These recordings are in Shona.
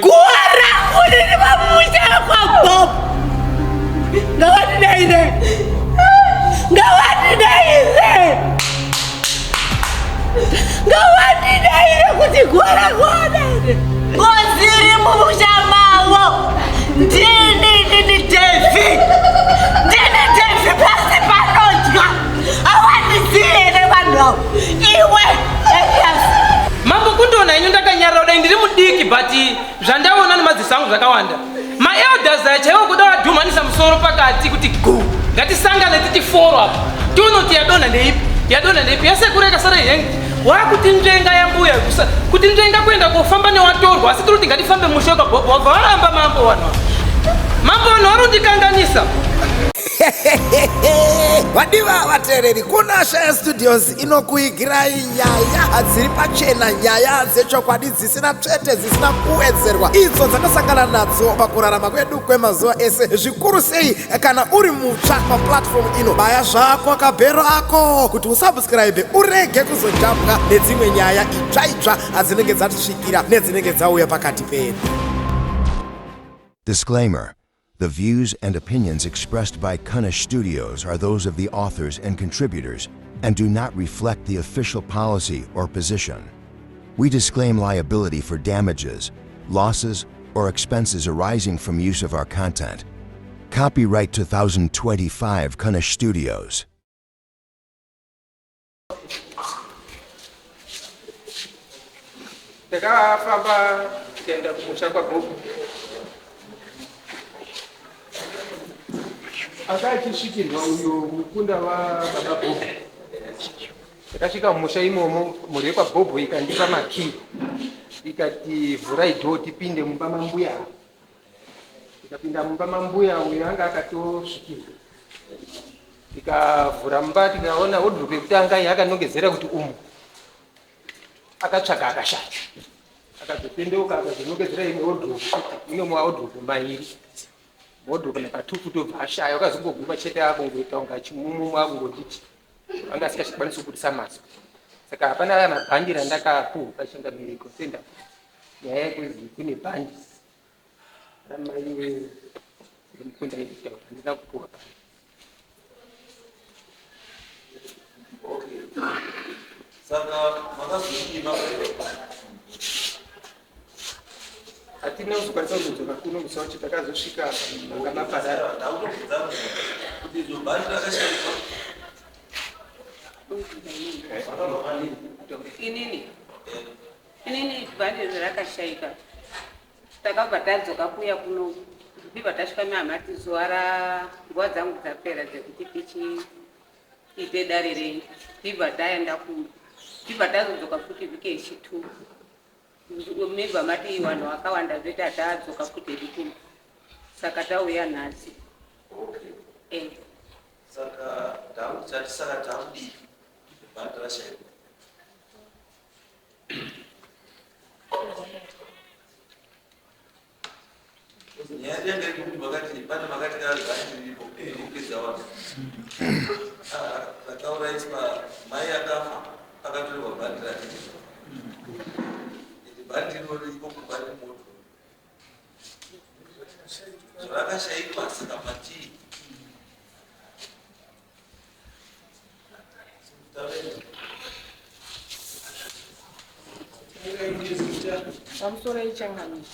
Guva rangu riri pamusha wekwaBob. Ngavatidaire. Ngavatidaire. Ngavatidaire kuti guva rangu vadaire. Ngozi iri mumusha mavo. Ndini ndini Devi. Ndini Devi pasi panodya. Havandizivi here vanhu avo? Iwe Elias. Mambo kundiona henyu ndakanyarara kudai ndiri mudiki but zvandaona nemadziso angu zvakawanda. Maelders aya chaiwo kuda vadhumhanisa musoro pakati kuti gu ngatisangane titi foro apa tione kuti yadonha ndeipi yadonha ndeipi yasekuru yakasara hengi wakuti nzvenga yambuya kuti nzvenga kuenda kofamba newatorwa asi tiri kuti ngatifambe mushe wekabhobho wabva waramba mambo vanhu ava. Mambo vanhu vari kundikanganisa. Vadiwa vateereri, kuna Shaya Studios inokuigirai nyaya dziri pachena, nyaya dzechokwadi dzisina tsvete, dzisina kuwedzerwa, idzo dzakasangana nadzo pakurarama kwedu kwemazuva ese, zvikuru sei kana uri mutsva paplatform ino. Baya zvako kabhero ako kuti usubscribe urege kuzojambwa nedzimwe nyaya itsva itsva dzinenge dzatisvikira nedzinenge dzauya pakati pedu. Disclaimer. The views and opinions expressed by Kunish Studios are those of the authors and contributors and do not reflect the official policy or position. We disclaim liability for damages, losses, or expenses arising from use of our content. Copyright 2025 Kunish Studios. Ndakafamba tikaenda kumusha kwagogo. Akachisvikirwa uyo mukunda wababa Bhobho. Ndakasvika mumusha imomo mhuri yekwaBhobho ikandipa makii ikati vhurai dhoo tipinde mumba mambuya. Tikapinda mumba mambuya uyo anga akatosvikirwa. Tikavhura mumba tikaona wardrobe yekutanga iyi akanongedzera kuti umu akatsvaga akashaya. Akazotendeuka akazonongedzera imwe wardrobe kuti mune mawardrobe mairi. Wardrobe number 2 kutobva ashaya akazongoguma chete akungoita kunge achimumumu akungonditi anga asingachakwanisi kubudisa mazwi. Saka hapana kana bhandi randakapuwa pachangamire kutenda nyaya yekuzi kune bhandi ramai mukunda ndikutaura handina kupuwa bhandi. Okay. Saka makazodii Hatina kuzokwanisa kuzodzoka kuno musi wacho takazosvika manga maparara. Ndakutobvunza kuti izvo bhandi rakashaikwa. Inini inini bhandi rakashaika takabva tadzoka kuya kuno ndibva tasvika mehamati zuva ra nguva dzangu dzapera dzekuti tichiite dare renyu ndibva taenda kumba ndibva tazodzoka futi vhiki yechitu mibva mati vanhu vakawanda zvete hatadzoka futi hedu kumba saka tauya nhasi Okay. eh. Saka takuti saka takudii bhandi rashaikwa. Nyaya yangu yekuti makati pane makati bhandi riripo kupedza vanhu. Rakauraiswa mai akafa akatorerwa bhandi rake. Ende bhandi iroro ririko kumba nemoto. Zvakashaikwa saka matii. Pamusoro ichangamire,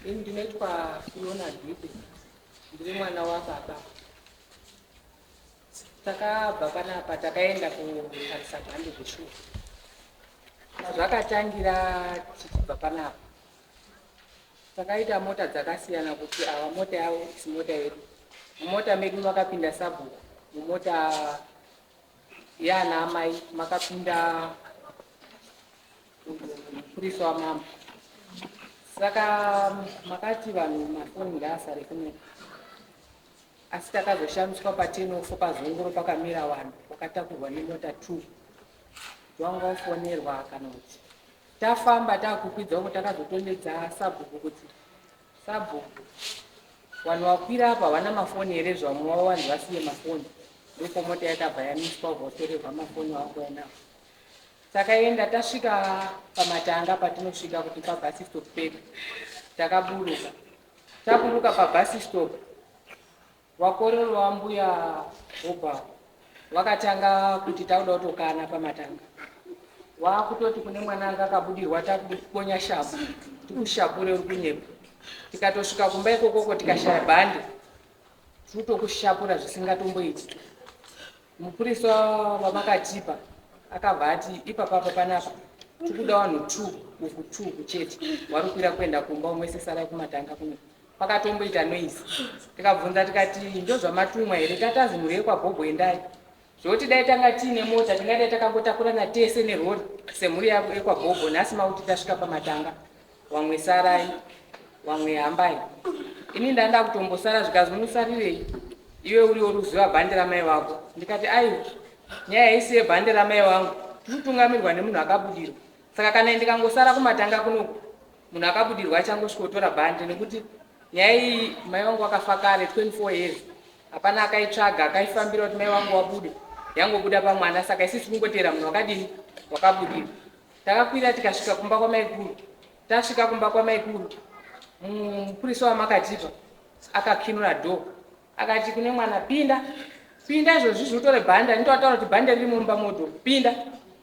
ini ndinoitwa Fiona Dube, ndiri mwana wababa. Takabva panapa takaenda kutarisa bhandi zveshuwa. Zvakatangira tichibva panapa takaita mota dzakasiyana kuti ava mota yavo isi mota yedu. Mumota medu makapinda sabhuku, mumota yaana amai makapinda mupurisa wamambo. Saka makati vanhu mafoni ngaasare kuno, asi takazoshamiswa patenofo pazongoro pakamira vanhu vakatakurwa nemota 2 kuti wanga wafonerwa kana kuti tafamba takukwidza uko takazotondedza sabhuku kuti sabhuku vanhu vakwira apa havana mafoni here zvamwe wavo vanhu vasiye mafoni ndipo mota yakabva yamiswa votorerwa mafoni vakuya nawo takaenda tasvika pamatanga patinosvika kuti pabus stop pedu. Takaburuka. Taburuka pabus stop, vakororo vambuya Hobha vakatanga kuti takuda kutokana pamatanga. Wakutoti kune mwana anga akabudirwa, takukonya shapu, tikushabure uri kunyepa. Tikatosvika kumba ikokoko tikashaya bhande, tiri kutokushapura zvisingatomboiti. Mupurisa wamakatipa akabva ati ipapapa panapa tikuda vanhu 2 uku 2 kuchete, vari kukwira kuenda kumba, umwe sesarai kumatanga kuno. Pakatomboita noise, tikabvunza tikati ndo zvamatumwa here? Tatazi mhuri yekwabhobho endai. Zvokuti dai tanga tiine mota tingadai takangotakurana tese nerori semhuri yekwabhobho. Nhasi makuti tasvika pamatanga, vamwe sarai, vamwe hambai. Ini ndanda kutombosara, zvikazi unosarirei iwe uriwo ruziva bhande ramai vako? Ndikati aiwa, nyaya isi yebhande ramai vangu, tiri kutungamirwa nemunhu akabudirwa. Saka kana ndikangosara kumatanga kunoku, munhu akabudirwa achangosvikotora bhande, nekuti nyaya iyi mai vangu vakafa kare 24 years, hapana akaitsvaga akaifambira kuti mai vangu wabude, yangobuda pamwana. Saka isisi kungotera munhu wakadini, wakabudirwa. Takakwira tikasvika kumba kwamaikuru. Tasvika kumba kwamaikuru, mupurisa wamakatipa akakinura door, akati kune mwana, "Pinda, pinda izvozvi zvutore bhande." Nditoataura kuti bhande riri mumba moto, pinda.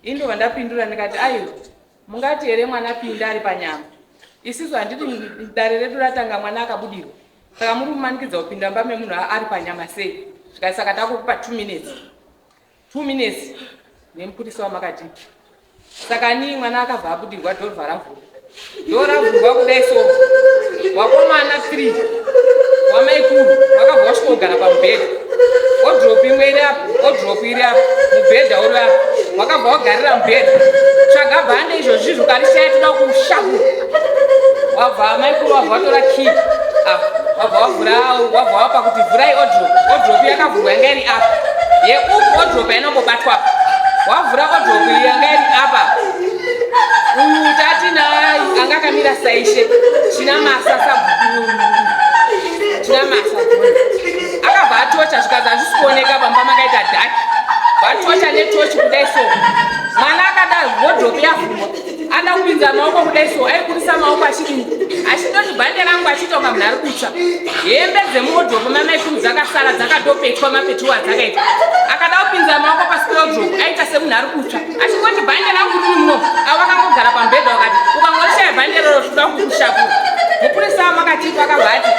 Indobva ndapindura ndikati, "Aiwa, mungati here mwana pinda ari panyama? Isisu handiti dare redu ratanga mwana akabudirwa, saka muri kumanikidza kupinda mumba memunhu ari panyama sei?" Zvikati, "Saka takukupa 2 minutes, 2 minutes nemupurisa wamakatipa." Saka nii mwana akabva abudirwa, door ravhurwa. Door ravhurwa kudai so, wakomana 3 wamaikuru vakabva vasvika kugara pamubhedha. Wardrobe imwe iri apa, wardrobe iri apa, mubhedha uri apa, wakabva wagarira mubhedha. "Tsvaga bhande izvozvi, ukarishaya toda kushapura." Wabva maikuru wabva watora key apa, wabva wavhura, wabva wapa kuti vhurai wardrobe. Wardrobe yakavhurwa, yanga iri apa yeuku, wardrobe hainambobatwa apa. Wavhura wardrobe iyi yanga iri apa. Uyu tatina anga akamira saishe Chinamasa, Chinamasa akabva atocha, zvikazi hazvisi kuoneka pamba, makaita dark. Vatocha netochi kudai so, mwana akada wardrobe yavhurwa, ada kupinza maoko kudai so, aikurisa maoko achidini, achitoti bhande rangu, achiita kunga munhu ari kutsva. Hembe dzemuwardrobe mamaikuru dzakasara dzakatopetwa mapetwa adzakaita. Akada kupinza maoko pasi pewardrobe, aita semunhu ari kutsva, achingoti bhande rangu riri muno. Avo vakangogara pamubhedha, vakati ukangorishaya bhande roro tinoda kukushapura. Mupurisa wamakatipa akabva ati,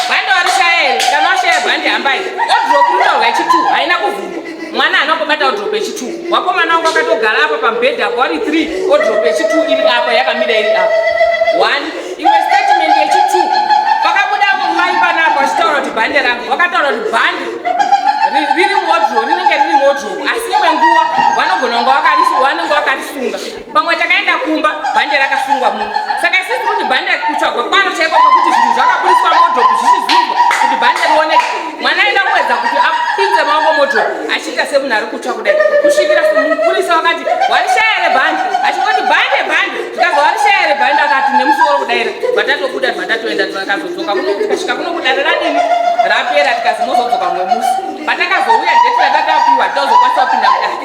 "Bhande warishaya here? Kana washaya bhande hambai." Wardrobe inotaurwa yechi2 haina kuvhurwa, mwana haana kubata wardrobe yechi2. Wakomana wangu akatogara apa pamubhedha apo wari 3, wardrobe yechi2 iri apa, yakamira iri apa. One imwe statement yechi2, pakabuda mai panapa vachitaura kuti bhande rangu, vakataura kuti bhande riri muwardrobe, rinenge riri muwardrobe, asi imwe nguva vanogona kunge vanenge vakarisunga. Pamwe takaenda kumba, bhande rakasungwa muno. Saka isisi kuti bhande kutsvagwa kwaro chaiko kwekuti zvinhu zvakabudiswa muwardrobe zvichizunzwa kuti bhande rioneke. Mwana aenda kuedza kuti apinze maoko muwardrobe achiita semunhu ari kutsva kudai, kusvikira mupurisa wakati, "Warishaya here bhande?" Achingoti bhande, bhande. Zvikazi, "Warishaya here bhande?" Akati nemusoro kudaira. Vatatobuda, vatatoenda, tikazodzoka kuno. Tikasvika kuno kudare radini, rapera, tikazi mozodzoka mumwe musi. Patakazouya date ratatapiwa, tazokwanisa kupinda mudare.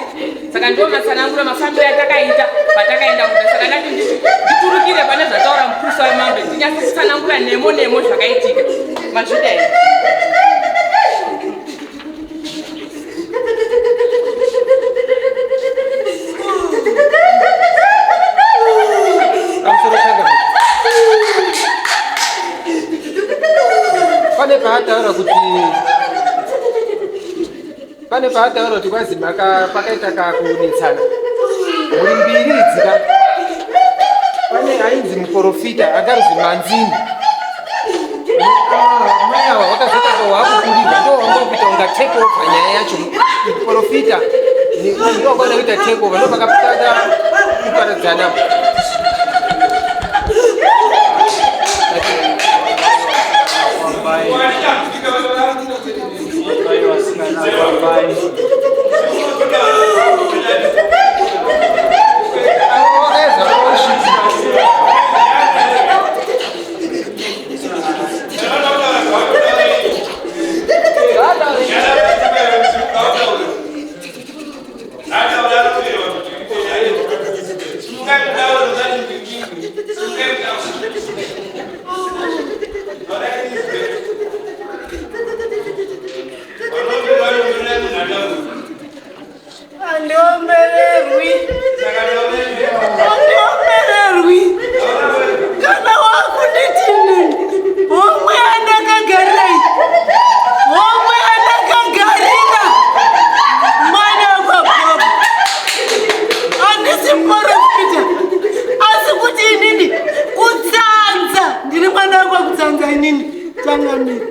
Saka ndo matsanangura mafambiro atakaita patakaenda kuda. Saka ndati nditurukire pane zvataura mupurisa wemambe, tinyatse kutsanangura nemo nemo zvakaitika. Mazvida here? Pamusoro changa pane paataura kuti kwazi pakaita kakunetsana mhuri mbiri idzika. Pane ainzi muprofita akaruzi Manzini. Mai ava vakazotanga waakukurirwa, ndo wanga kuita kunga take over nyaya yacho. Muprofita ndo wanga kuita take over, ndo vakatanga kuparadzana. Vai vasikana, vai. Wakaedza kusvitsa. Changamire.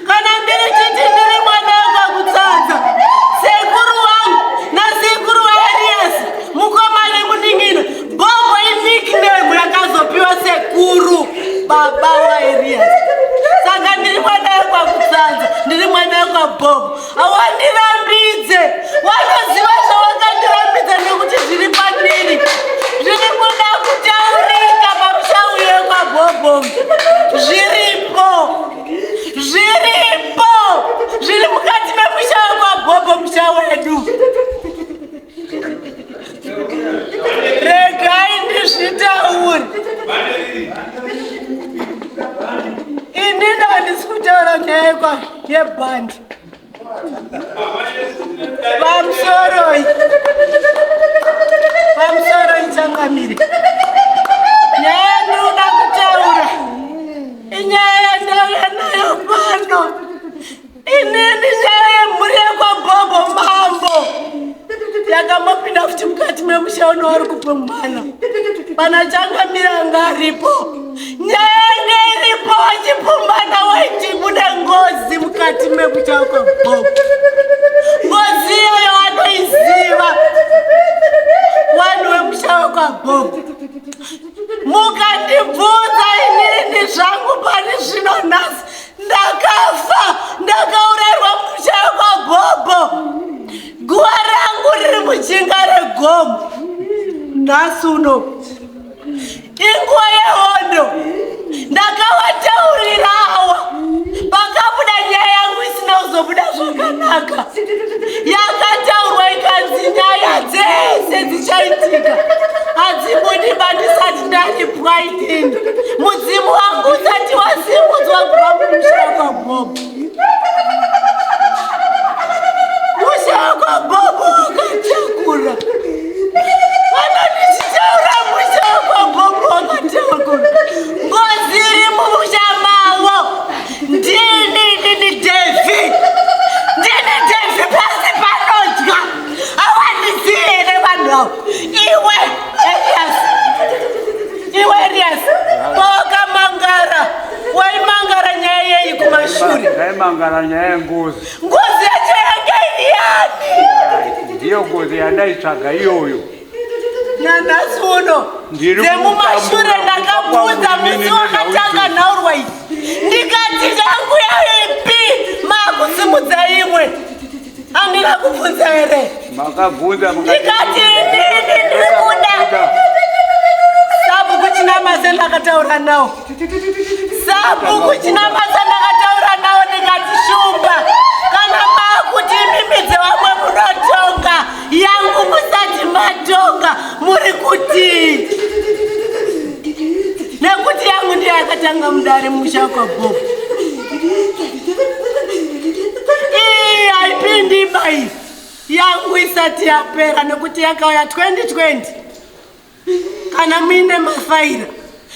Kana ndiri chiti ndiri mwana wekwaKutsanza, sekuru wangu nasekuru waErias, mukoma nemunin'ina. Bhobho inickname yakazopiwa sekuru baba waErias. Saka ndiri mwana wekwaKutsanza, ndiri mwana wekwaBhobho. Hawandirambidze, wanoziva zvawakandirambidza nekuti zviri pandiri zviri kuda kutaurika pamusha uyu wekwaBhobho. Zviripo, zviripo, zviri mukati memusha wekwaBhobho, musha wedu. Regai ndizvitaure. Inini handisi kutaura nyaya yebhandi. Pamusoroi, pamusoroi changamire. Nyaya yandinoda kutaura inyaya yandauya nayo pano. Inini nyaya yemhuri yekwaBhobho mambo yakambopinda futi mukati memusha uno wari kupumhana. Pana changamire anga aripo. Nyaya yanga iripo vachipumhana waiti mune ngozi mukati memusha wekwaBhobho. Ngozi iyoyo vanoiziva vanhu vemusha wekwaBhobho. Mukandibvunza inini zvangu pani zvino nhasi ndakafa, ndakaurayirwa musha wekwaBhobho. Guva rangu riri mujinga regomo nhasi uno. Inguva yehondo ndakavataurira awa pakabuda nyaya yangu isina kuzobuda zvakanaka. Yakataurwa ikanzi nyaya dzese dzichaitika hadzibudi bandisati ndaripwa inini. Mudzimu wangu usati wasimudzwa kubva mumusha wekwaBhobho. Musha wekwaBhobho wakatakura. Kana ndichitaura musha wekwaBhobho wakatakura. Ngozi iri mumusha mavo. Ndini ndini Devi. Ndini Devi pasi panodya. Hawandizivi here vanhu avo? Iwe Elias. Iwe Elias. Pawakamangara. Waimangara nyaya yeyi kumashure. Ndaimangara nyaya yengozi. Ngozi yacho yanga iri yani. Ndiyo ngozi yandaitsvaga iyoyo. Nanhasi uno Ndiri dzemumashure kutambura ndakabvunza kubva musi kwamuri wakatanga nenhau nhaurwa iyi. Ndikati yangu yaipi makusimudza imwe. Handina kubvunza here? Makabvunza mukati. Ndikati inini ndiri kuda. Sabhuku Chinamasa ndakataura nawo. Sabhuku Chinamasa ndakataura nawo ndikati shumba kana makuti imimi dzevamwe munotonga yangu musati matonga muri kuti nekuti yangu ndiyo yakatanga mudare musha kwaBhobho. Iyi haipindi imba iyi yangu isati yapera nekuti yakauya 2020. Kana muine mafaira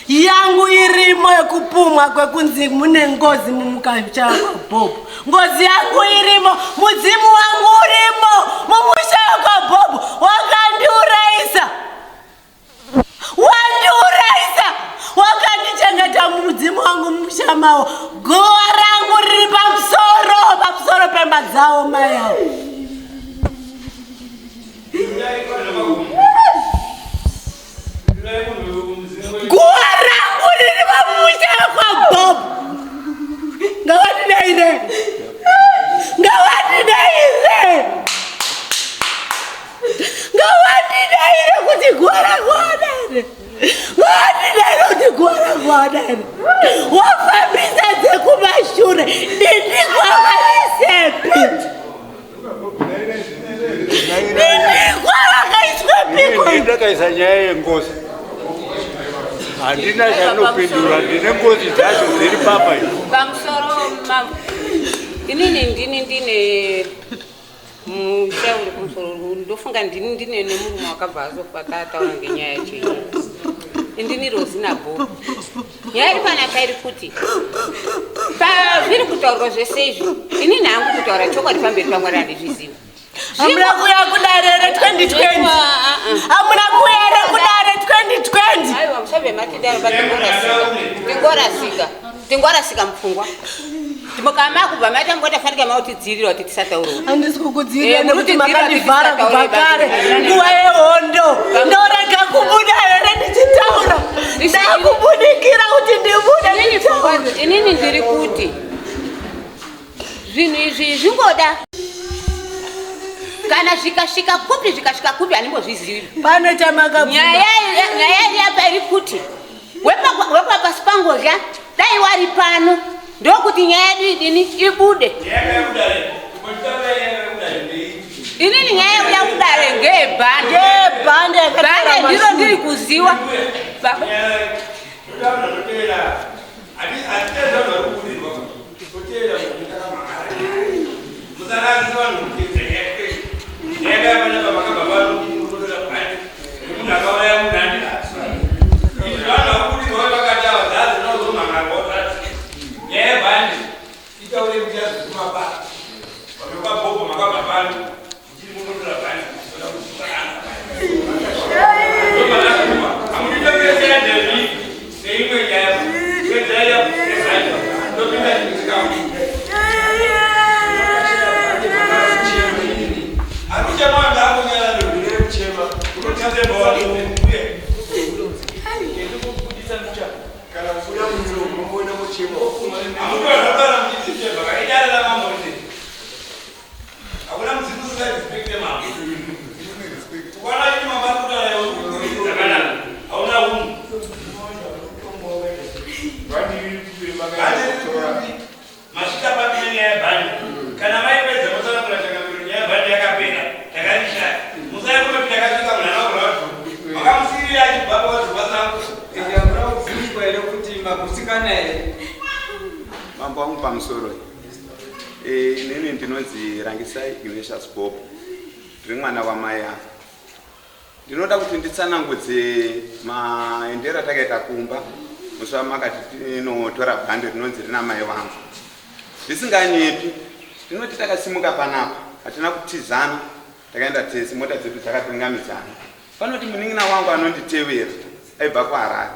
yangu irimo yekupumwa kwekunzi mune ngozi mumumusha kwaBhobho. Ngozi yangu irimo, mudzimu wangu urimo mumusha kwaBhobho. Wakandiurayisa, wandiurayisa, wakandichengeta mudzimu wangu mumusha mawo. Guva rangu riri pamusoro, pamusoro pemba dzawo mai avo. Guva rangu riri pamusha kwaBhobho. Ngavatidaire, ngavatidaire, ngavatidaire kuti guva rangu wadaire. Ngavatidaire kuti guva rangu wadaire. Wafambisa dzekumashure ndini kwavaisepi. Ndini kwavakaiswa piko. Ini ndakaisa nyaya yengozi. Handina chandinopindura, ndine ngozi dzacho dziri papa izvi. Pamusoro mambo. Inini ndini ndine musha uri kumusoro, ndofunga ndini ndine nemurume wakabva azofa taataura ngenyaya yacho iyi. Indini Rosina Bhobho. Nyaya iri panapa iri kuti pazviri kutaurwa zvese izvi, inini hangu kutaura chokwadi pamberi paMwari handizvizivi. Hamuna kuuya kudare re 2020. Hamuna kuuya here kudare 2020. Aiwa, musabve matidaro patingorasika. Tingorasika. Tingwarasika mupfungwa. Timokama kubva maita mungota fanika mautidziirira kuti tisataura. Handisi kukudziirira Eh, nekuti muri kutidziirira makandivhara kuti kubva tisataure kare basi. nguva yehondo. Ndorega kubuda here ndichitaura? Ndakubudikira kuti ndibude Inini ndichitaura. pfungwa- Inini ndiri kuti zvinhu izvi zvingoda kana zvikasvika kupi zvikasvika kupi handimbozvizivi. Pane chamakabvunza. Nyaya iri apa iri kuti wekwapasi pangozha dai wari pano ndokuti nyaya yedu idini ibude. Inini nyaya yekuda kudare ngeyebhande. Ngeyebhande yakatora Bhande ndiro mashura. ndiri kuziwa. Baba. Mambo wangu pamusoro. Inini ndinonzi Rangisai Ignatius Bob, ndiri mwana wamai ava. Ndinoda kuti nditsanangudze maendero atakaita kumba musi wamakati tinotora bhande rinonzi rina mai vangu. Ndisinganyepi, tinoti takasimuka panapa, hatina kutizana, takaenda tese, mota dzedu dzakatungamidzana. Panoti munin'ina wangu anonditevera aibva kuHarare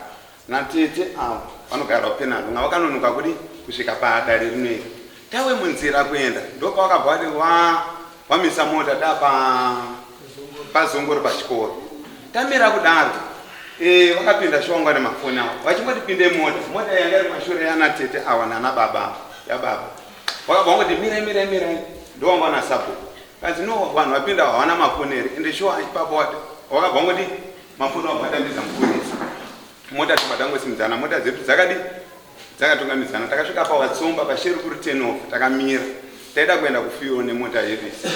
natete avo vanogara kuPenalunga, vakanonoka kudi kusvika padare rino iri. Tawe munzira kuenda ndopavakabva vati wamisa mota tapa pazongoro pachikoro. Tamira kudaro vakapinda shongwa nemafoni avo vachingoti pinde mota, mota yanga iri mashure yana tete ava nana baba yababa. Vakabva vangoti mirai mirai mirai, ndowanga wana sabhuku. Kanzi no, vanhu vapinda havana mafoni here? Ende shuwa ipapo vakabva vangoti mafoni vabva vatambidza mupurisa. Mota tobva tangosimudzana, mota dzedu dzakadi dzakatungamidzana. Takasvika paWatsomba pasherukuru tenof, takamira taida kuenda kufiyo nemota yedu isi.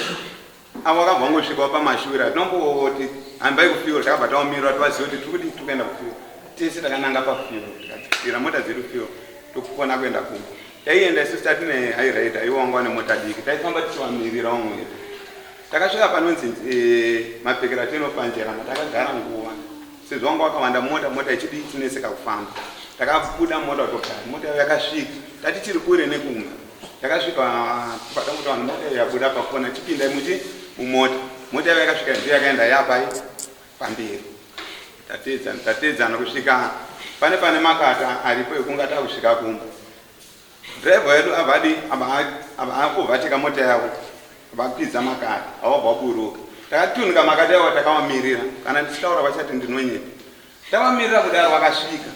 Avo vakabva vangosvikawo pamashure, hatinomboti hambai kufiyo, takabva taomira tivazive kuti tiri kudi tiri kuenda kufiyo. Tese takananga pafiyo, tikatira mota dzedu fiyo, tokukona kuenda kumba. Taienda isusu tatine hairaida, ivo vanga vane mota diki, taifamba tichivamirira vamwe vedu. Takasvika panonzi mapfekero atinopanjera, takagara nguva sezvo vanga vakawanda mota, mota ichidi tineseka kufamba. Takabuda mota kutogara, mota yakasvika tati tiri kure nekumba. Takasvika patanguti vanhu mota yabuda pakona, chipindai muchi mumota. Mota yavo yakasvika ndiyo yakaenda yapai pamberi. Tatedzana tatedzana kusvika pane makata aripo ekunga takusvika kumba. Driver wedu abva abva mota yavo vakwidza makata avabva vaburuka. Takatunika makata yavo takavamirira, kana ndichitaura vachati ndinonyepa. Tavamirira kudaro vakasvika,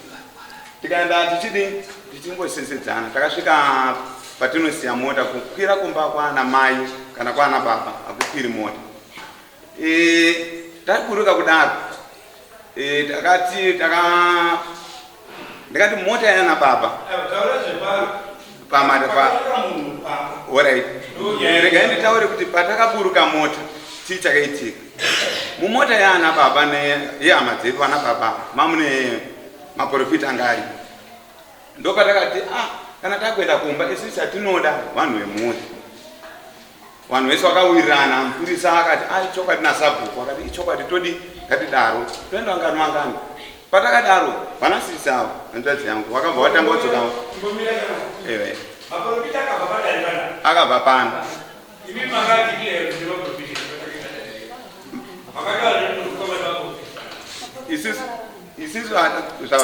tikaenda tichidi tichingosesedzana. Takasvika patinosiya mota kukwira kumba kwana mai kana kwana baba hakukwiri mota. Taburuka kudaro takati ndikati mota yana baba pamata pa alright. Regai nditaure kuti patakaburuka mota chii chakaitika mumota yaana baba neyehama dzedu ana baba mamune maprofita anga arimo. Ndopatakati kana takuenda kumba isu chatinoda vanhu vemhuri, vanhu vese vakawirirana. Mupurisa akati ichokwadi nasabhuku akati ichokwadi, todi ngatidaro toenda vangani vangani. Patakadaro vanasisi avo hanzvadzi yangu vakabva vatanga kudzoka. Ewe akabva pano isusu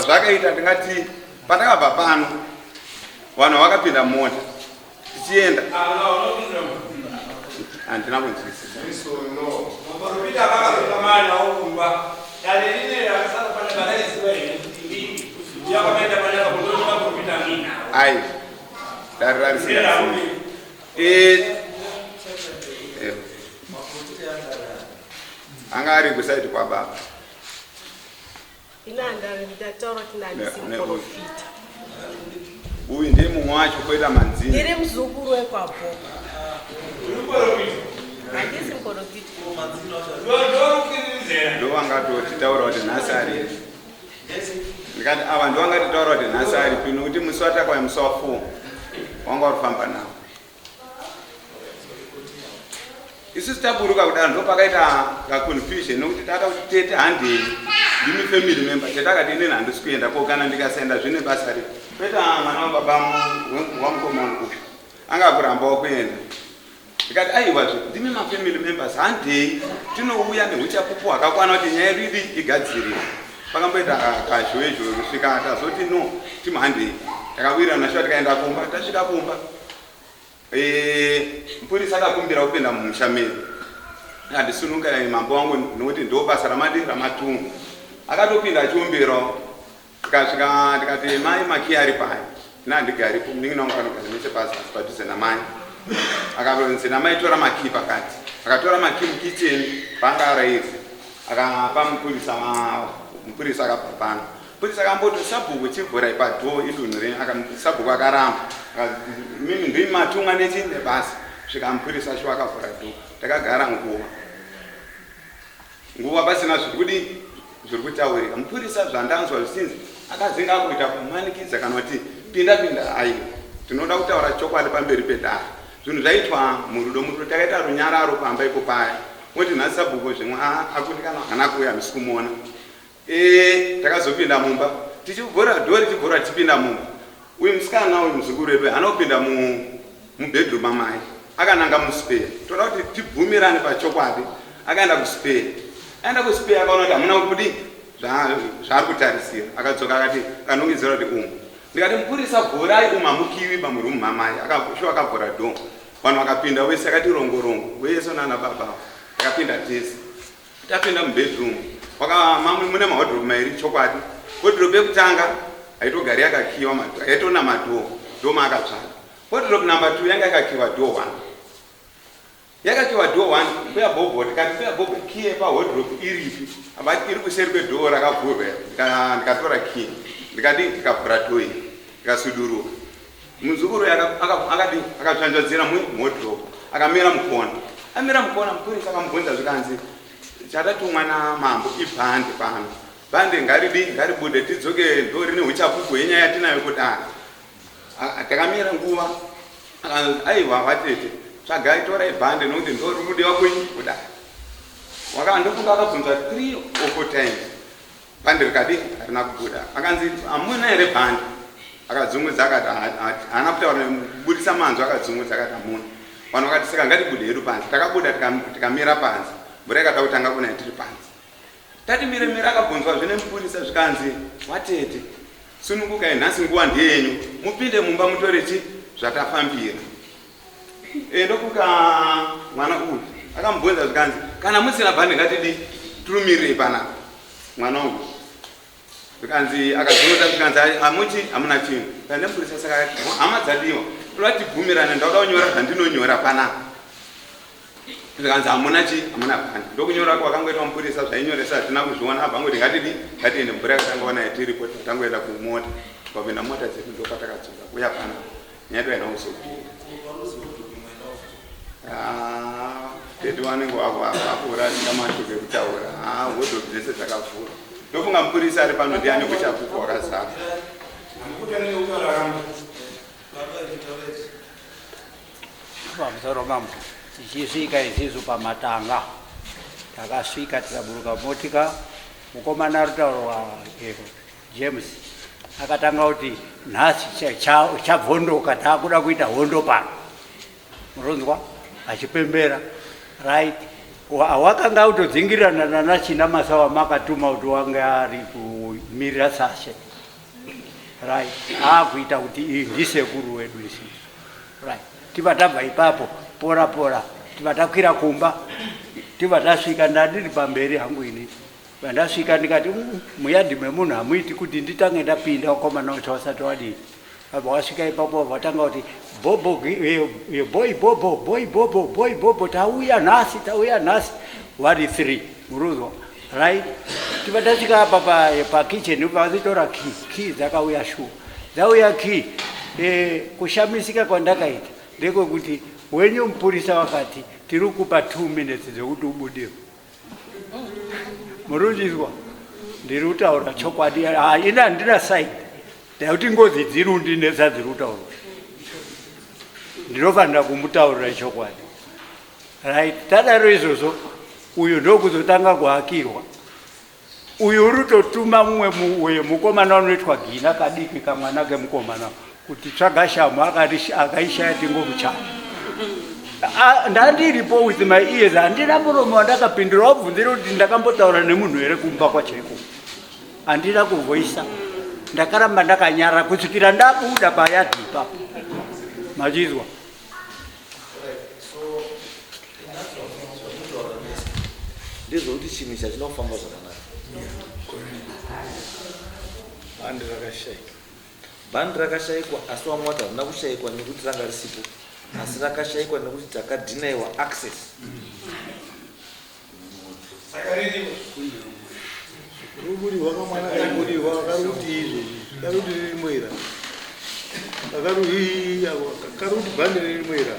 zvakaita ndingati patakabva pano Vanhu vakapinda mumota tichienda. Handina kunzwisisa. Ai, dare rarisingazivi. Eh, eh. Anga ari kusaidi kwababa. Ndataura kuti ndandisi muprofita. Uyu ndiye mumwe wacho koita manzini. Ndiri muzukuru wekwaBhoko. Handisi muprofita. Ndovangatotitaura kuti nhasi ari. Ndikati ava ndovangatitaura kuti nhasi aripi nokuti musi watakauya musi wa 4 wanga uri kufamba navo. Isusu taburuka kudaro ndopakaita kaconfusion nokuti tata kuti tete handei ndimi family member tete akati inini handisi kuenda ko kana ndikasaenda zvine basa rei kweta mwana wababa wamukoma wangu uyu anga akurambawo kuenda ndikati aiwazve ndimi mafamily members handei tinouya neuchapupu hwakakwana kuti nyaya yedu idi igadzirire pakamboita kazhowe zhowe kusvika tazoti no timuhandei takawirirana shuwa tikaenda kumba tasvika kumba Eh, mupurisa akakumbira kupinda mumusha medu andisununga mambo wangu nokuti ndo basa ramadi ramatungu akatopinda achiomberawo tikasvika tikati mai makiyi ari pai ini handigaripo munin'ina wangu anogara nechepazasi padhuze namai akanzi namai tora makiyi pakati akatora makiyi mukicheni paanga araidze akapa mupurisa mupurisa akabva pano mupurisa akamboti sabhuku chivhurai padhoo idunhu renyu sabhuku akaramba mimi ndimi matumwa nechi nebasa svika mupurisa shuwa akavhura dhoo takagara nguva nguva pasina zviri kudii zviri kutaurika mupurisa zvandanzwa zvichinzi akazinga akuita kumanikidza kana kuti pinda pinda aiwa tinoda kutaura chokwadi pamberi pedare zvinhu zvaitwa murudo murudo takaita runyararo pamba ipo paya oti nhasi sabhuku zvimwe akundikana haana kuuya handisi kumuona e, takazopinda mumba tichivhura dhoo richivhura tichipinda mumba uyu musikana uyu muzukuru wedu haana kupinda mubedroom amai akananga muspare toda kuti tibvumirane pachokwadi akaenda kuspare aenda kuspare akaona kuti hamuna kudii zvaari kutarisira akadzoka akati akanongedzera kuti umu ndikati mupurisa vhurai umu hamukiwi pamurumu mamai shuwa akavhura dhoo vanhu vakapinda wese akati rongorongo wese nana baba takapinda tese tapinda mubedroom mune mawardrobe mairi chokwadi wardrobe yekutanga haitogari yakakiwa yaitona madhoo ndo maakatsvaka wardrobe number 2 yanga yakakiwa door 1 yakakiwa door 1 mbuya bhobho tikati mbuya bhobho kiye pawardrobe iripi abati iri kuseri kwedhoo rakavhurwa ndikatora kiye ndikadi ndikavhura dhoo iyi ndikasuduruka muzukuru akadi akatsvanzvadzira muwardrobe akamira mukona amira mukona mupurisa akamubvunza zvikanzi chatatumwa namambo ibhande pano bhande ngaridi ngaribude tidzoke ndo rine uchapupu hwenyaya yatinayo kudaro takamira nguva aiwa vatete tsvagai torai bhande nokuti ndo riri kudiwa kunyi kudaro ndofunga akabvunzwa 3 or 4 times bhande rikadi harina kubuda akanzi hamuna here bhande akadzungudza akati haana kutaura kubudisa manzwi akadzungudza akati hamuna vanhu vakati saka ngatibude hedu panze takabuda tikamira panze mvura ikada kutanga kunaya tiri panze tati mire mire akabvunzwa zvine mupurisa zvikanzi watete sunungukai nhasi nguva ndeyenyu mupinde mumba mutore chi zvatafambira e, ndokuka mwana uyu akamubvunza zvikanzi kana musina bhande ngatidi tirumirirei panapa mwana uyu zvikanzi akazviona zvikanzi hamuchi hamuna chinhu kande mupurisa saka hama dzadiwa toda tibvumirane ndauda kunyora zvandinonyora panapa zvikanzi hamuna chi hamuna bhandi ndokunyora kwakangoitwa mupurisa zvainyoresa hatina kuzviona abva angoti ngatidi ngatiende mvura yakatanga ona yatiripo tatangoenda kumota tikapinda mota dzedu ndopatakadzoka kuya pano nyaya yedu haina kuzopinda ah, tete vanenge vakurasika mashoko ekutaura ah, wardrobe dzese dzakavhura ndofunga mupurisa ari pano ndiani uchapupu hwakazara pamusoro mambo tichisvika isisu pamatanga takasvika tikaburuka motika mukomana aritaurwa James akatanga kuti nhasi chabvondoka taakuda kuita hondo pano muronzwa achipembera right wakanga autodzingirirana nana china masawa makatuma kuti wange ari kumirira sashe. Right, aakuita kuti iyi ndisekuru wedu isisu. Right, tibva tabva ipapo pora pora, tibva takwira kumba, tibva tasvika, ndandiri pamberi hangu ini. Vandasvika ndikati muyadhi memunhu hamuiti kuti nditange ndapinda wakomana wacho wasati wadii. Vabva wasvika ipapo vabva vatanga kuti bobo boy bobo boy bobo boy bobo tauya nhasi tauya nhasi vari 3 muruzwa right tibva tasvika apa pa pa kitchen vazitora key key dzakauya shuwa dzauya key eh, kushamisika kwandakaita ndekwekuti wenyu mupurisa wakati tiri kupa 2 minutes dzekuti ubudirwe Murunzizwa ndiri kutaura chokwadi, ah, ini handina side ndakuti ngozi dziri kundinetsa dziri kutaurwa, ndinofanira kumutaurira chokwadi. Right, tadaro izvozvo, uyu ndokuzotanga kuhakirwa uyu uri kutotuma mumwe mukomana unoitwa gina kadiki kamwana kemukomana kuti tsvaga shamhu akaishaya tingomuchaya ndandiripo with my ears handina muromo wandakapindura wabvunzira kuti ndakambotaura nemunhu here kumba kwachaiko handina kuvoisa ndakaramba ndakanyara kusvikira ndabuda payadhi ipapo machizwa ndezvekuti chinhu ichi hachina kufamba zvakanaka bhandi rakashaika bhandi rakashaikwa asi vamwe vati harina kushaikwa nekuti ranga risipo asi rakashaikwa nekuti takadhinaiwa access saka ririmo rubudirwa kamwana kaibudirwa karuti izvezvi karuti ririmo ira karuti bhandi ririmo ira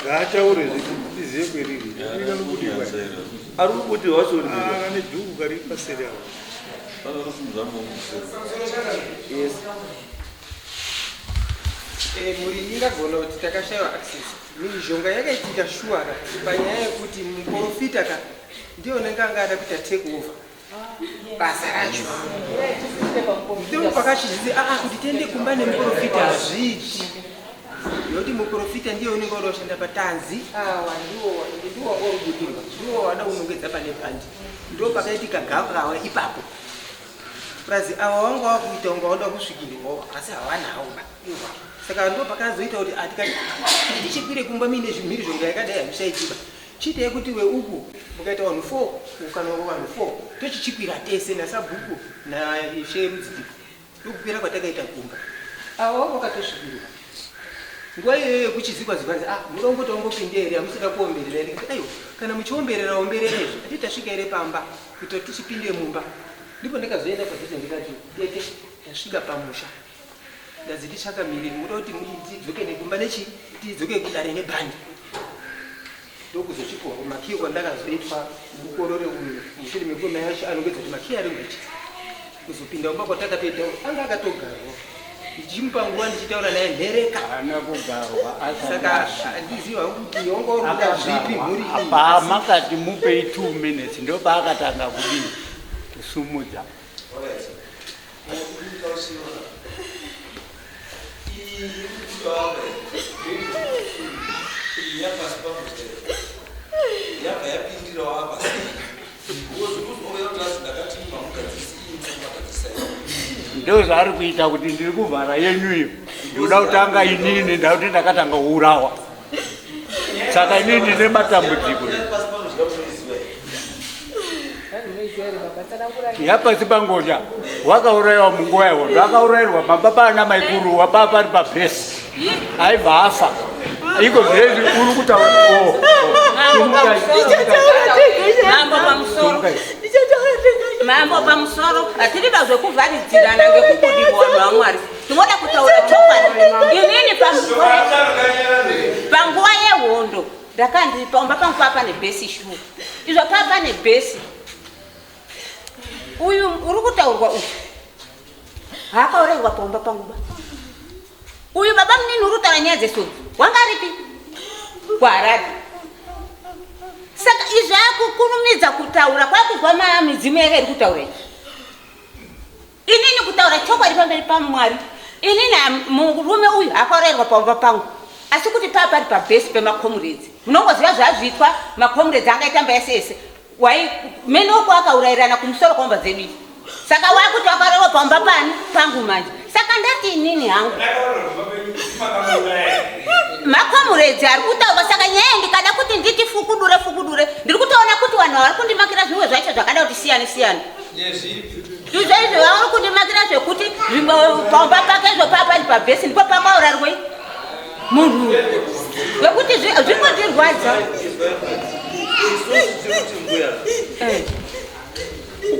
ngaataure tizive kweriri kanobudirwa ari kubudirwa wacho ane dhuku kari paseri apo yes eh, mhuri ingagona kuti takashaiwa access mhirizhonga yakaitika shuwa ka panyaya yekuti muprofita ka ndiye unenge anga ada kuita take over basa racho ndipo pakachizidzi aa ah, kuti tiende kumba nemuprofita hazviiti nokuti muprofita ndiye unenge wada kushanda patanzi awa ndiwo ndiwo wanga uri ndiwo wada kunongedza pane bhandi ndo pakaitika gavakawa ipapo purazi awa wanga wakuita unga wada kusvikirwawo asi hawanawo ba saka ndo pakazoita kuti atikati tichikwire kumba muine zvimhirizhonga yakadai hazvichaitika Chiitai kuti weuku mukaita vanhu 4 uku kana vanhu 4 tochichikwira tese nasabhuku naishe rudzidziko ndokukwira kwatakaita kumba avo vanga vakatosvikirwa nguva iyoyo yekuchizikwa zikwanzi ah muda kungoti wangopinde here hamusida kuomberera here aiwa kana muchiomberera omberera izvi ati tasvika here pamba kuita kuti tichipinde mumba ndipo ndakazoenda padhuze ndikati tete tasvika pamusha ndazi tichakamire muda kuti tidzoke nekumba nechi tidzoke kudare nebhandi ndokuzochipuwa makiyi kwandakazoitwa mukorore uyu mushure mekuve mai acho anongedza kuti makiyi ari ngechi kuzopinda kumba kwatakatoita anga akatogarwa ndichimupa nguva ndichitaura naye mhereka haana kugarwa saka handiziva kuti wanga uri kuda zvipi mhuri iyi pamakati mupei two minutes ndopaakatanga kudii kusumudza Ndozvaari kuita kuti ndiri kuvhara yenyu iyo ndinoda kutanga inini ndakuti ndakatanga kuurawa saka inini ndine matambudziko yapasi pangoja wakaurayiwa munguva yehondo akaurayirwa pamba paana maikuru wapaa pari pabhesi aibva afa iko zvinezvi uri kutaura oh, oh. Mambo pamusoro hatidi zvekuvharidzirana ngekubudirwa vanhu vamwari tinoda kutaura chokwadi inini panguva yehondo ndakanzi pamba pangu paa pane bhesi shuwa izvo paa pane bhesi uyu uri kutaurwa uyu haakauraiwa pamba pangu ba uyu baba munini uri kutaura nyaya dzesodzi wanga aripi kuharare saka izvi akukurumidza kutaura kwakuzwa midzimu yake iri kutaura izvi Inini kutaura chokwadi pamberi paMwari, inini murume uyu akaurairwa pamba pangu asi kuti paa pari pabhesi pemakomuredzi. Munongoziva zvazviitwa makomuredzi angaita mba yese yese. Wai mene uko akaurayirana kumusoro kwomba dzedu idzi. Saka wakuti wakarowa pamba pani pangu manje. Saka ndati inini hangu makomuredzi ari kutaurwa. Saka nyaya ndikada kuti nditi fukudure fukudure, ndiri kutoona kuti vanhu vari kundimakira zvimwe zvacho zvakada kuti siyane siyane. Izvo vari kundimakira zvekuti zvimwe pamba pakezvo papani pabhesi ndipo pakaurarwei munhu wekuti zvingondirwadza.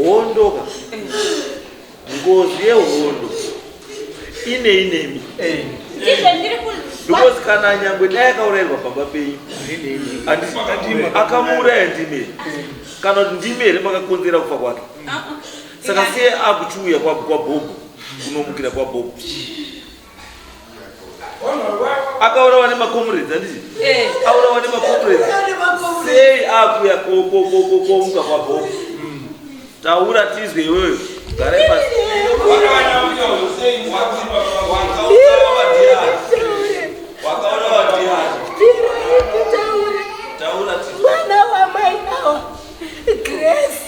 Hondo ka, ngozi yehondo inei nemi? Ndizvo ndiri ku Because kana nyangwe dai akaurayirwa pamba penyu, akamuuraya ndimi kana kuti ndimi here makakonzera kufa kwake? Saka siye akuchiuya kwabhobho, kunomukira kwabhobho. Akaurawa nemacomrades, handiti? Aurawa nemacomrades, sei akuya komuka kwabhobho? Taura tizwe iwewe, garai pasi. Wakaurawa ndiani? Taura tizwe. Mwana wamai nawa Grace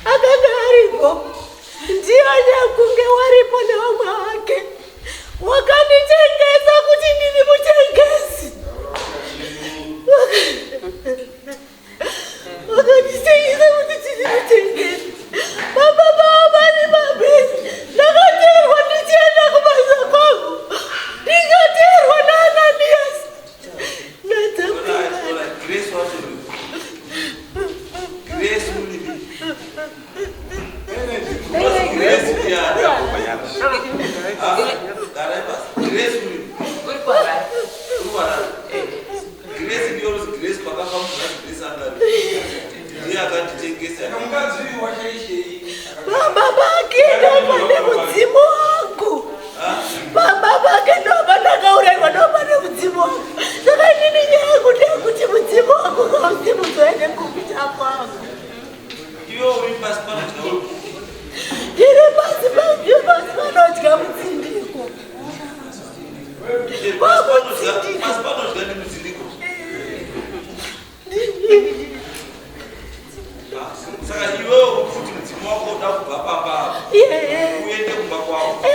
akanga aripo, ndiyo nyakunge waripo nevamwe vake, wakanditengesa kuti ndiri mutengesi. Wakanditengesa kuti ndiri mutengesi. Baba baba nemabhesi, ndakateerwa ndichienda kubasa kwangu, ndikateerwa naAnanias nadzapirana. Grace wacho, Grace uripi? Grace ndiani? Ah, garai pasi. Grace uripi? Uri kwavari. Uri warari. Grace ndiyo ruzi. Grace pakafa munhu azi Grace angari ndiye akanditengesa. Baba vake ndopane mudzimu wangu, baba vake ndopandakauraiwa, ndopane mudzimu wangu. Saka inini nyaya yangu ndeyekuti mudzimu wangu kausimuzoende kupita kwangu. Iwe uri pasi panodya uri kupi? Ndiri pasi, pasi panodya mutsindiko. Pasi panodya ndi mutsindiko. Saka iwewe kuti mudzimu wako uda kubva pamba apa uende kumba kwako,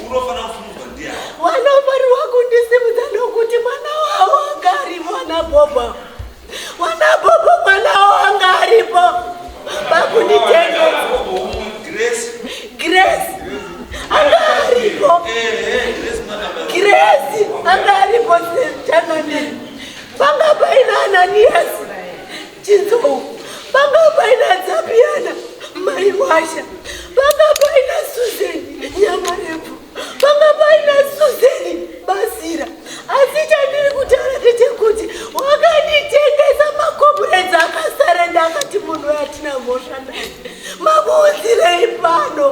unofanira kusimudzwa ndiani? Wanofanirwa kundisimudza nokuti mwana wavo anga aripo, wana bhobho, wana bhobho, mwana wavo anga aripo pakunditengesa. Grace. Grace anga aripo. Ehe, Grace mwana. Grace anga aripo changamire. Panga paina Ananias Chinzou, panga paina Dzapiana Mai Washa, panga paina Susan Nyamarefu, panga paina Susan Basira. Asi chandiri kutaura ndechekuti wakanditengesa, makomuredzi akasarenda akati munhu hatina mhosva naye, mamuunzirei pano?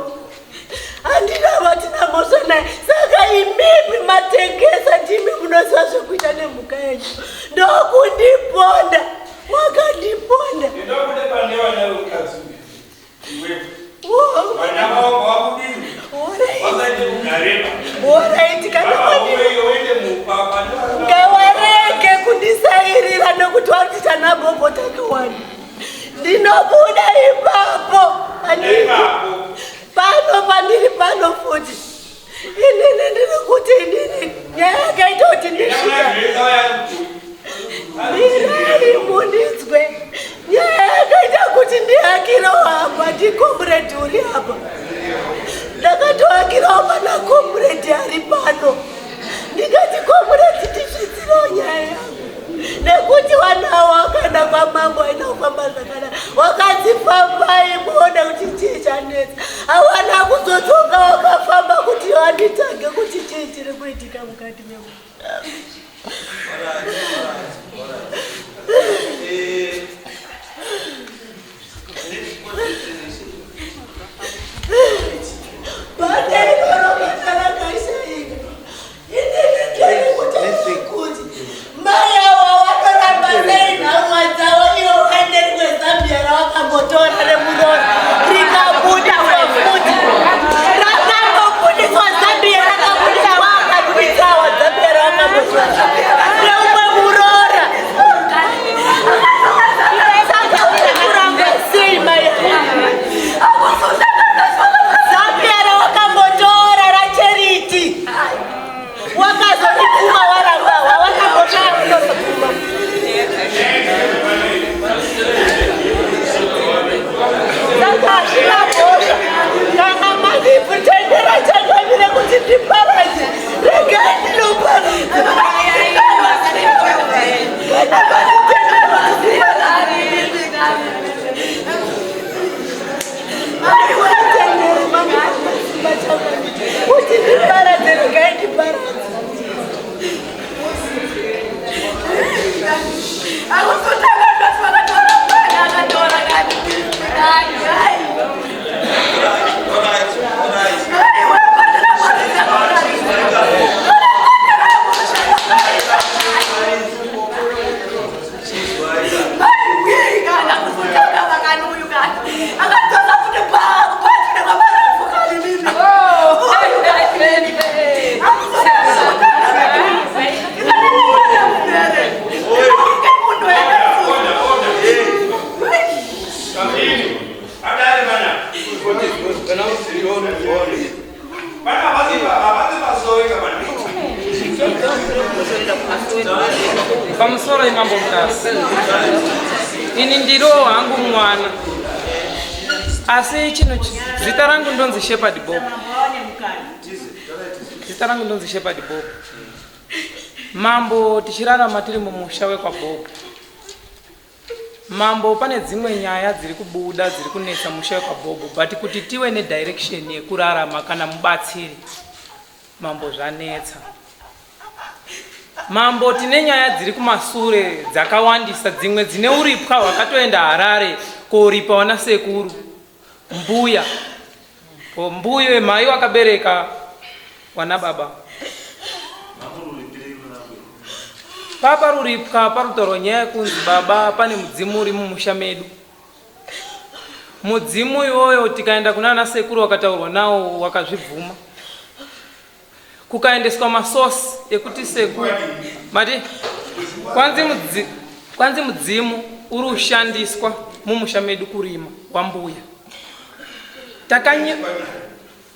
Handina, vatina mhosva naye. Saka imimi matengesa, ndimi munoziva zvekuita nemhuka yenyu. Ndokundiponda, wakandiponda. Ndinokude pane vana vemukadzi uyu. Iwe. Vana vavo vakudini? Vasaite kugareba. Alright, kana Baba uye uende mupapa. Ngawarege kundisairira nekuti vari tana bhobho takawanda. Ndinobuda ipapo. Ipapo. Pano pandiri pano futi. Inini ndiri kuti inini nyaya yakaita kuti ndisvika, mirai mundinzwe, nyaya yakaita kuti ndihakirewo apa ndicomrade uri apa. Ndakatohakirawo pana comrade ari pano, ndikati comrade, tisvitsirewo nyaya yangu nekuti vanhu ava wakaenda kwamambo aina kufamba zvakanaka. Wakanzi fambai muone kuti chii chanetsa. Hawana kuzodzoka, wakafamba kuti vanditage kuti chii chiri kuitika mukati memu. Pane iroro kana rakashaika, inini ndiri kutaura kuti mai ava vanoramba sei nhauwa dzavo ivo vaine rimwe zambia ravakambotora remuroora rikabuda futi? Pamusoro imambo Mutasa, ini ndiriwo hangu mwana, asi chinhu zita rangu ndonzi Shepherd Bob, zita rangu ndonzi Shepherd Bob. Mambo, tichirarama tiri mumusha wekwaBob. Mambo, pane dzimwe nyaya dziri kubuda dziri kunetsa musha wekwaBobo, but kuti tive nedirection yekurarama kana mubatsiri, mambo, zvanetsa. Mambo, tine nyaya dziri kumasure dzakawandisa, dzimwe dzine uripwa hwakatoenda Harare koripa wana sekuru, mbuya, mbuya mai wakabereka wana baba. Papa ruripwa parutorwa nyaya yekunzi baba pane mudzimu uri mumusha medu. Mudzimu iwoyo tikaenda kuna ana sekuru wakataurwa nawo wakazvibvuma. Kukaendeswa masosi ekuti sekuru mati kwanzi mudzi, kwanzi mudzimu uri ushandiswa mumusha medu kurima wambuya. Takanye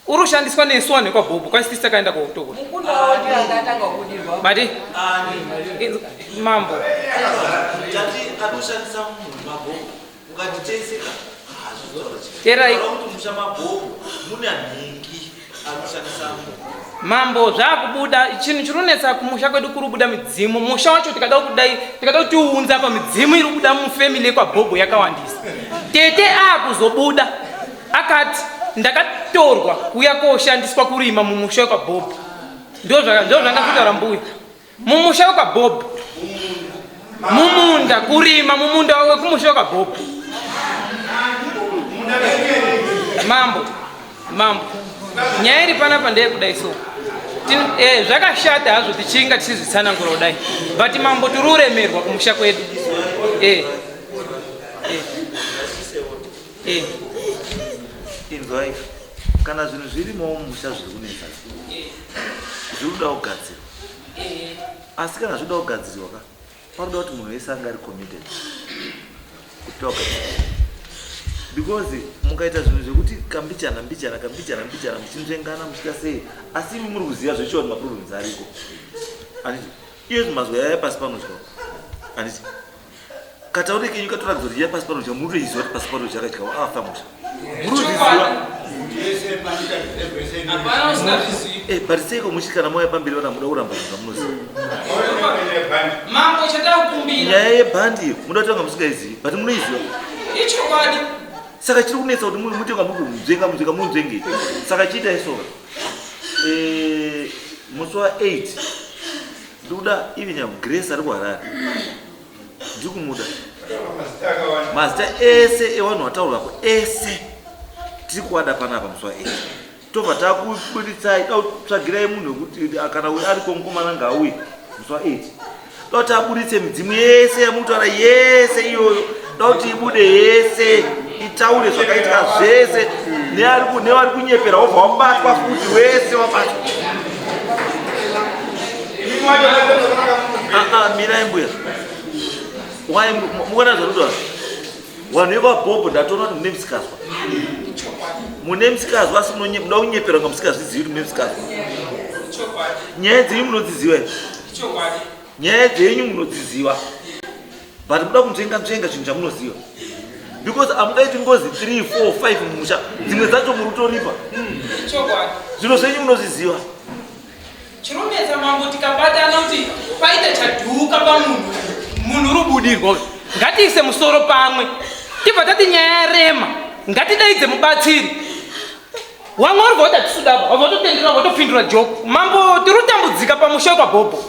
uri ushandiswa nesu vanhu vekwaBhobho kwasi tisi takaenda koutokura mati mambo terai mambo zvakubuda chinhu chiri kunetsa kumusha kwedu kuri kubuda midzimu musha wacho tikada kudai tikada kuti tiunze apa midzimu iri kubuda mufamily yekwabhobho yakawandisa tete akuzobuda Akati, Ndakatorwa kuuya koshandiswa kurima mumusha wekwaBob. Ndozvanga kutaura mbuya. Mumusha wekwaBob. Mumunda, kurima mumunda wekumusha wekwaBob. Mambo, mambo. Nyaya iri panapa ndeyekudai so. Zvakashata hazvo tichinga tichizvitsanangura kudai. But mambo tiri uremerwa kumusha kwedu. Eh. Inzwai, kana zvinhu zvirimo mumusha zviri kunetsa zviri kuda kugadzirwa. Asi kana zvinoda kugadzirwa ka, panoda kuti munhu wese ange ari committed kuti togadzirwa. Because mukaita zvinhu zvekuti kambichana mbichana kambichana mbichana muchinzvengana muchiita sei, asi imi muri kuziva zveshuwa kuti maproblems ariko. Handiti iye mazwi aya pasi panodya. Handiti kataure kenyu katoratidza kuti iya pasi panodya munotoiziva kuti pasi panodya akadyawo afa musha munozviziva eh, but seiko muchi kana mauya pamberi vana muda kuramba zvinhu zvamunoziva Mambo chatakumbira. Nyaya yebhandi iyo muda kutanga musingaizivi but munoiziva. Ichokwadi. Saka chiri kunetsa kuti muite kunga muri kunzvenga munzvenga munzvenge. Saka chiita isoka. Eh, musi wa 8 ndikuda even Grace ari kuHarare. Ndiri kumuda. Mazita ese evanhu vataurwako ese tiri kuada panapa musi wa 8. Tobva takuburitsai tsvagirai munhu wekuti kana uyu ariko mukomana ngaauye musi wa 8. Toda kuti aburitse midzimu yese yamutaura yese iyoyo. Toda kuti ibude yese itaure zvakaitika zvese nevari kunyepera wobva wabatwa futi wese wabatwa. Ah, ah, mirai mbuya. Why mukuona zvarutoa? Vanhu vekwaBhobho ndatoona kuti mune misikazwa. Mune misikazwa asi munoda kunyepera kunga musikazvizivi kuti mune misikazwa. Nyaya dzenyu munodziziva here? Nyaya dzenyu munodziziva. But muda kunzvenga nzvenga zvinhu zvamunoziva. Because amungaiti ngozi 3, 4, 5 mumusha. Dzimwe dzacho muri kutoripa. Zviro zvenyu munozviziva. Chirunetsa mambo tikabatana kuti paita chadhuka pamunhu munhu rubudirwa uyu ngatiise musoro pamwe tibva tati nyaya yarema ngatidaidze mubatsiri wamwe uri voti hatisudaba wabva watotendera watopindura joko mambo tiri kutambudzika pamusha wekwabhobho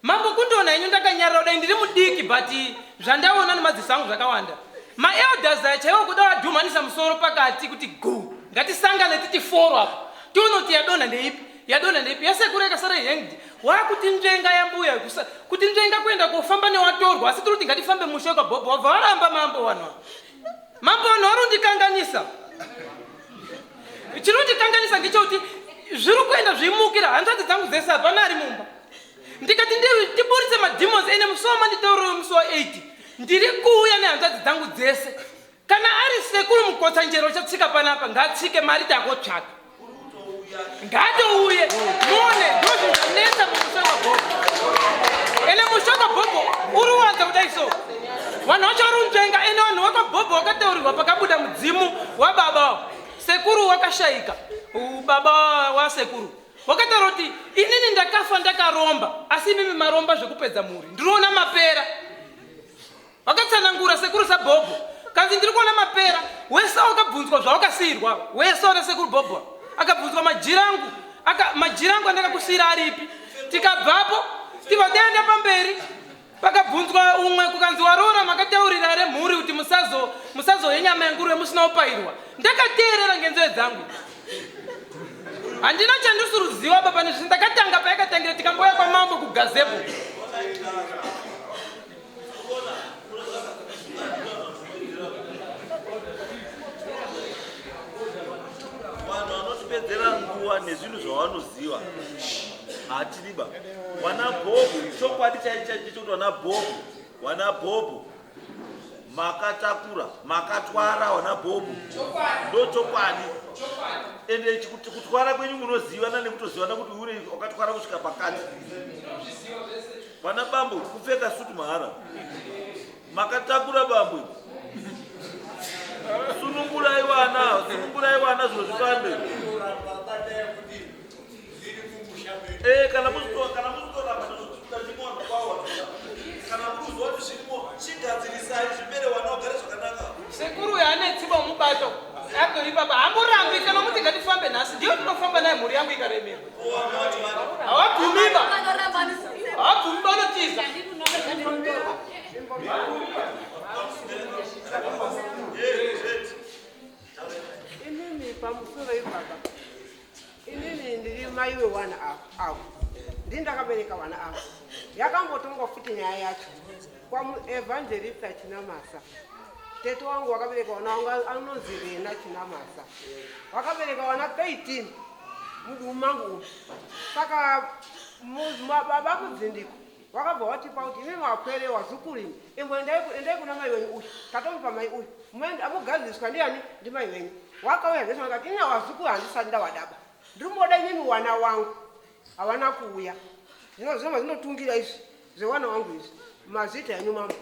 mambo kundiona henyu ndakanyarara kudai ndiri mudiki but zvandaona nemadziso angu zvakawanda maelders aya chaiwo kuda vadhumhanisa musoro pakati kuti gu ngatisangane titi foro apa tione kuti yadonha ndeipi yadonha ndeipi yasekuru yakasara hanged wakuti nzvenga yambuya kuti nzvenga kuenda kofamba newatorwa asi tiri kuti ngatifambe mushe wekabhobho wabva waramba mambo vanhu ava mambo vanhu vari kundikanganisa chinondikanganisa ngechekuti zviri kuenda zveimukira hanzvadzi dzangu dzese hapana ari mumba ndikati ndiburitse mademons ene musi wamanditauriwe musi wa 8 ndiri kuuya nehanzvadzi dzangu dzese. Kana ari sekuru Mukotsanjera uchatsika panapa ngatsike mari takotsvaka. Ngatouye muone ndozvinhu zvanetsa mumusha wabhobho. Ene musha wabhobho uri wanza kudai so. Vanhu vacho vari kunzvenga ene vanhu vakabhobho vakataurirwa pakabuda mudzimu wababa sekuru wakashaika baba wasekuru wakataura kuti inini ndakafa ndakaromba asi imimi maromba zvekupedza mhuri ndiriona mapera Vakatsanangura sekuru saBhobho kanzi ndiri kuona mapera wese wakabvunzwa zvawakasiirwa wese wana sekuru Bhobho akabvunzwa majira angu aka majira angu andakakusiira aripi tikabvapo tibva taenda pamberi pakabvunzwa umwe kukanzi waroora makataurira here mhuri kuti musazo musazohe nyama yenguruve musina kupairwa ndakateerera ngenzeve dzangu handina chandisuruziwa baba nezvese ndakatanga payakatangira tikamboya kwamambo kugazebo Vanhu vanotipedzera nguva nezvinhu zvavanoziva hatiriba. Wana bhobho chokwadi chaicho chaicho chekuti wana bhobho wana bhobho makatakura makatwara wana bhobho ndo chokwadi ende kutwara kwenyu munozivana nekutozivana kuti ure wakatwara kusvika pakati. Vana bambo kupfeka sutu mahara. Makatakura bambo. Sunungurai vana, sunungurai vana zviro zvifambe. Eh, kana muzitora kana muzitora ndazvimona kwawa. Kana muzitora kuti zvirimo chigadzirisai zvipere vana vagare zvakanaka. Sekuru uyo ane tsiba mubato. Atori baba hamborambi kana muti ngatifambe nhasi ndiyo tinofamba naye mhuri yangu ikaremerwa. Hawabvumiba. Hawabvumiba unotiza. Inini pamusoro ipapa inini ndiri mai wewana avo ndini ndakabereka wana avo yakambotongwa futi nyaya yacho kwamuevangelista chinamasa tete wangu wakabereka wana wangu anonzi rena chinamasa wakabereka wana 13 mudumbu mangu umu saka baba kudzindiko wakabva watipa kuti imi mapwere wazukuru imi imbo endai kuna mai wenyu uyu tatomupa mai uyu amugadziriswa ndiani ndimai wenyu wakauya zvese vakati ina wazukuru handisati ndawadaba ndirimboda imimi wana wangu hawana kuuya zvino zvinova zvinotungira izvi zvewana wangu izvi mazita enyu mambo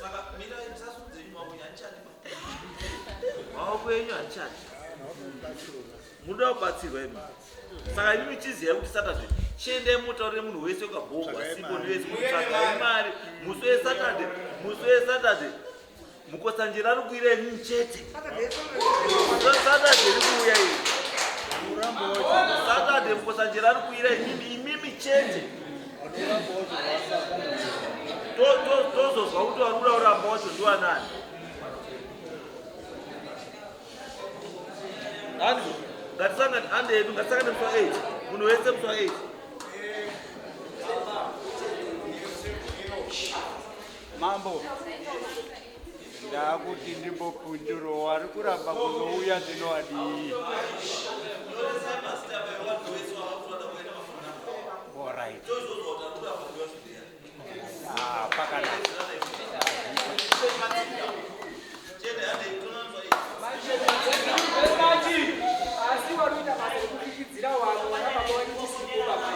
Saka mirai musasudze enyu maoko enyu handichadi maoko enyu handichadi. Munoda kubatsirwa imi. Saka imi muchiziva kuti Saturday chiendai motaurire munhu wese ukabhogwa sipo nevese kuti tsvagai mari musi weSaturday musi weSaturday Mukotsanjera ari kuira imi chete. Saturday iri kuuya iyi. Saturday Mukotsanjera ari kuira imimi imimi chete. Tozozwa kuti vari kuda kuramba wacho ndiwanani. Andrew, ngatisangane ande yedu ngatisangane musi wa 8. Munhu wese musi wa 8. Mambo, ndakuti ndimbopinduro wari kuramba kuzouya ndinoadii? Alright. Ah, pakanaka. Asi wanoita basa rekukikidzira wamwe vana baba wani tisipo baba.